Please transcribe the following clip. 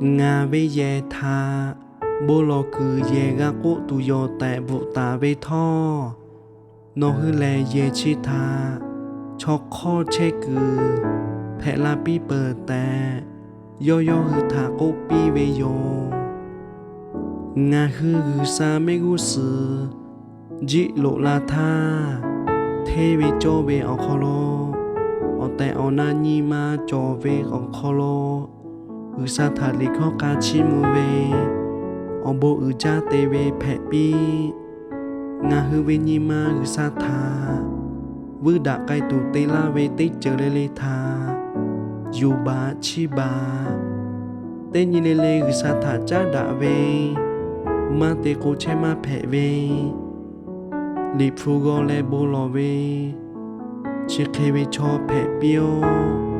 Ngaˬ ve yehˬ htaꞈ bon lawˬ kuiˬ yehˬ g'a k'oˆ tuˬ yoˬ tehꞈ bvuhꞈ taˍ ve htawˇ, nawˬ hui lehˬ yehˬ chi htaꞈ chaw hk'awˇ chehˇ kuiˬ hpehꞈ la piˇ peuˬ tehꞈ, yawˇ yawˇ hui htaꞈ k'oˆ piˇ ve yoˬ. Ngaˬ hui G'uiˬsha mehˆ g'uˇ suhˍ jiˆ loꞈ la htaˇ, hteˇ ve cawˇ ve awˬ hk'aw lo, awˬ tehˬ awˬ na nyi ma cawˬ ve awˬ hk'aw lo, G'uiˬsha htaꞈ liꞈ hkawˇ k'a chiˇ mvuh ve awˬ bon uiˍ jaˇ te ve hpehꞈ piˇ. Ngaˬ hui ve nyi ma G'uiˬsha htaꞈ vuiˇ daꞈ k'ai tuˬ te laˇ ve teˇ ceuˬ le le htaꞈ yuˬ baˬ chiˇ baˬ. Teˇ nyi le le G'uiˬsha htaꞈ caˉ daꞈ ve maˇ te k'o chehˇ maˇ hpehꞈ ve Liꞈ hpu g'aw leh bon lawˬ ve chi hk'e ve chaw hpehꞈ piˇ-oˆ.